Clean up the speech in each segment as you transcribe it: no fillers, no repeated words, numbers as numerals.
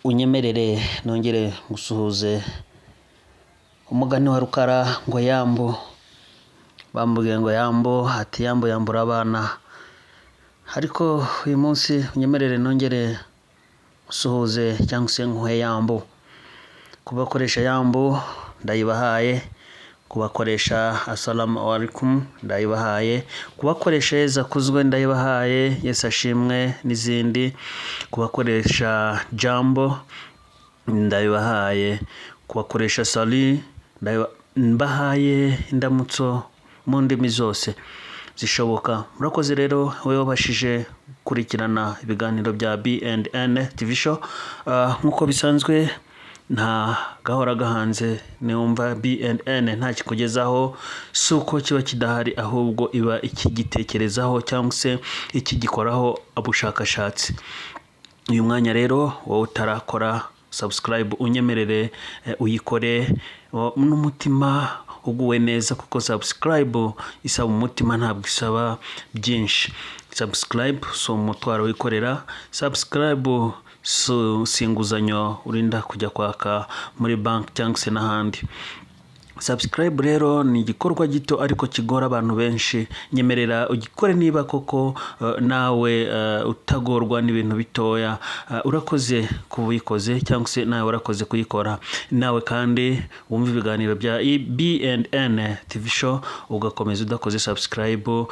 Unyemerere nongere ngusuhuze, umugani wa Rukara ngo yambu, bambwiye ngo yambu, ati yambu yambura abana, ariko uyu munsi unyemerere nongere ngusuhuze cyangwa se nkuhe yambu. Kubakoresha yambu ndayibahaye, kubakoresha asalamu alaikum ndayibahaye, kubakoresha Yezu akuzwe ndayibahaye, Yesu ashimwe n'izindi, kubakoresha jambo ndabibahaye, kubakoresha salut mbahaye indamutso mu ndimi zose zishoboka. Murakoze rero wowe wabashije gukurikirana ibiganiro bya B&N TV show, nk'uko bisanzwe nta gahora gahanze. Niwumva B&N nta kikugezaho, si uko kiba kidahari, ahubwo iba ikigitekerezaho cyangwa se ikigikoraho ubushakashatsi. Uyu mwanya rero, wowe utarakora subscribe, unyemerere uyikore n'umutima uguwe neza, kuko subscribe isaba umutima, ntabwo isaba byinshi. Subscribe si umutwaro wikorera, subscribe si inguzanyo urinda kujya kwaka muri banki cyangwa se n'ahandi. Subscribe rero ni igikorwa gito ariko kigora abantu benshi. Nyemerera ugikore niba koko nawe utagorwa n'ibintu bitoya. Urakoze kuba uyikoze cyangwa se nawe warakoze kuyikora. Nawe kandi wumva ibiganiro bya B&N TV show ugakomeza udakoze subscribe,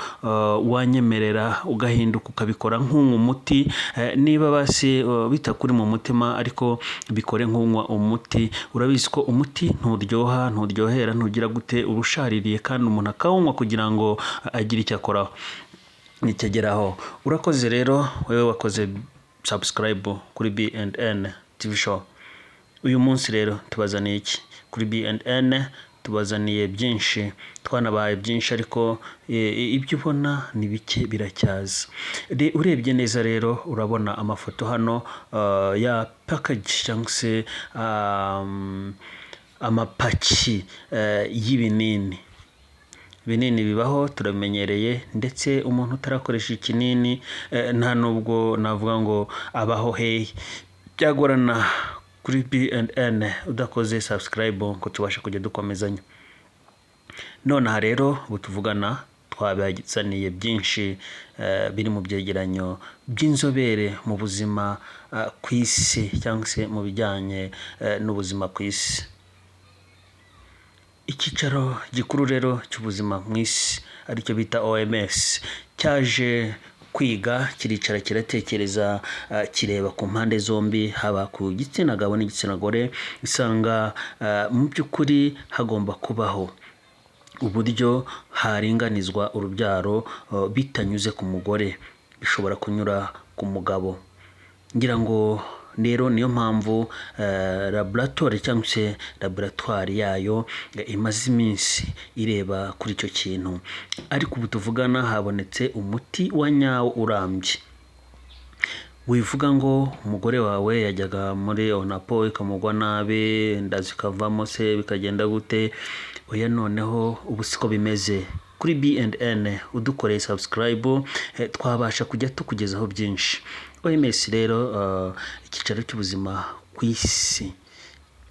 wanyemerera ugahinduka ukabikora nk'unywa umuti, niba basi bitakuri mu mutima, ariko bikore nk'unywa umuti. Urabizi ko umuti nturyoha, nturyohera, ntugira gute, uba ushaririye kandi umuntu akawunywa kugira ngo agire icyo akoraho nikigeraho. Urakoze rero wowe wakoze subscribe kuri B&N TV show. Uyu munsi rero tubazaniye iki kuri B&N? Tubazaniye byinshi, twanabaye byinshi, ariko ibyo ubona ni bike, biracyaza. Urebye neza rero urabona amafoto hano ya package cyangwa se amapaki y'ibinini. Ibinini bibaho, turabimenyereye, ndetse umuntu utarakoresha ikinini nta nubwo navuga ngo abaho hehe. Byagorana kuri B&N udakoze subscribe ngo tubashe kujya dukomezanya. Nonaha rero ubu tuvugana twabazaniye byinshi biri mu byegeranyo by'inzobere mu buzima ku isi cyangwa se mu bijyanye n'ubuzima ku isi. Icyicaro gikuru rero cy'ubuzima mu isi, aricyo bita OMS, cyaje kwiga, kiricara, kiratekereza, kireba ku mpande zombi, haba ku gitsina gabo n'igitsina gore, isanga mu by'ukuri hagomba kubaho uburyo haringanizwa urubyaro bitanyuze ku mugore, bishobora kunyura ku mugabo. Ngira ngo rero niyo mpamvu laboratoire cyangwa se laboratoire yayo imaze iminsi ireba kuri icyo kintu, ariko ubu tuvugana habonetse umuti wa nyawo urambye. Wivuga ngo umugore wawe yajyaga muri onapo ikamugwa nabi, inda zikavamo se bikagenda gute? Oya, noneho ubu siko bimeze. Kuri B&N udukoreye subscribe twabasha kujya tukugezaho byinshi. OMS rero, icyicaro cy'ubuzima ku isi,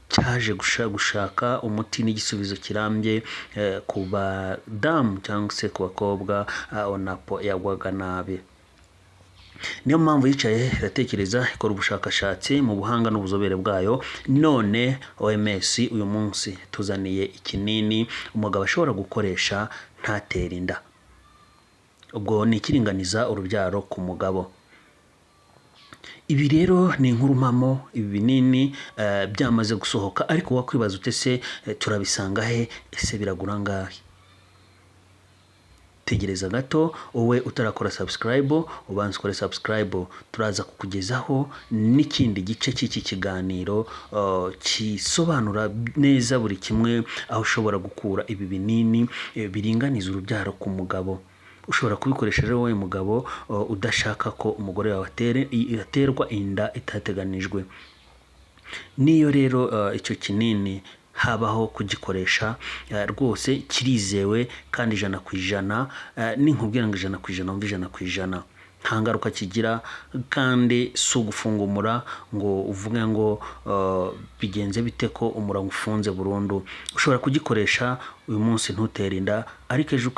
cyaje gushaka umuti n'igisubizo kirambye ku badamu cyangwa se ku bakobwa onapo yagwaga nabi. Niyo mpamvu yicaye iratekereza, ikora ubushakashatsi mu buhanga n'ubuzobere bwayo. None OMS uyu munsi tuzaniye ikinini umugabo ashobora gukoresha ntatere inda. Ubwo ni ikiringaniza urubyaro ku mugabo. Ibi rero ni inkuru mpamo. Ibi binini byamaze gusohoka, ariko wakwibaza ute se turabisanga he? Ese biragura angahe? Tegereza gato, wowe utarakora subscribe, ubanza ukore subscribe. Turaza kukugezaho n'ikindi gice cy'iki kiganiro kisobanura neza buri kimwe, aho ushobora gukura ibi binini biringaniza urubyaro ku mugabo. Ushobora kubikoresha rero wowe mugabo udashaka ko umugore wawe aterwa inda itateganijwe. Niyo rero icyo kinini habaho kugikoresha, rwose kirizewe kandi 100%. Ninkubwira ngo 100%, wumve 100%. Nta ngaruka kigira, kandi si ugufunga umura ngo uvuge ngo bigenze bite ko umura ufunze burundu. Ushobora kugikoresha uyu munsi ntutere inda, ariko ejo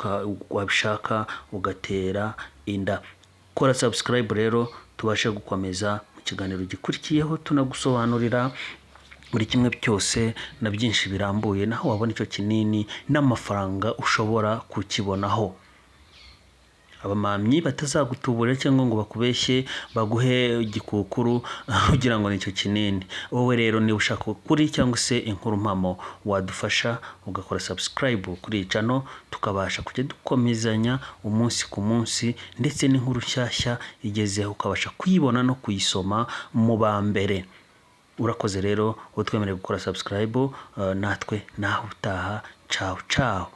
wabishaka ugatera inda. Kora subscribe rero tubashe gukomeza mu kiganiro gikurikiyeho, tunagusobanurira buri kimwe cyose na byinshi birambuye, naho wabona icyo kinini n'amafaranga ushobora kukibonaho. Abamamyi batazagutuburira cyangwa ngo bakubeshye baguhe igikukuru ugira ngo nicyo kinini. Wowe rero niba ushaka ukuri cyangwa se inkuru mpamo, wadufasha ugakora subscribe kuri iyi channel, tukabasha kujya dukomezanya umunsi ku munsi, ndetse n'inkuru nshyashya igezeho ukabasha kuyibona no kuyisoma mu ba mbere. Urakoze rero utwemereye gukora subscribe, natwe naho utaha. Ciao ciao.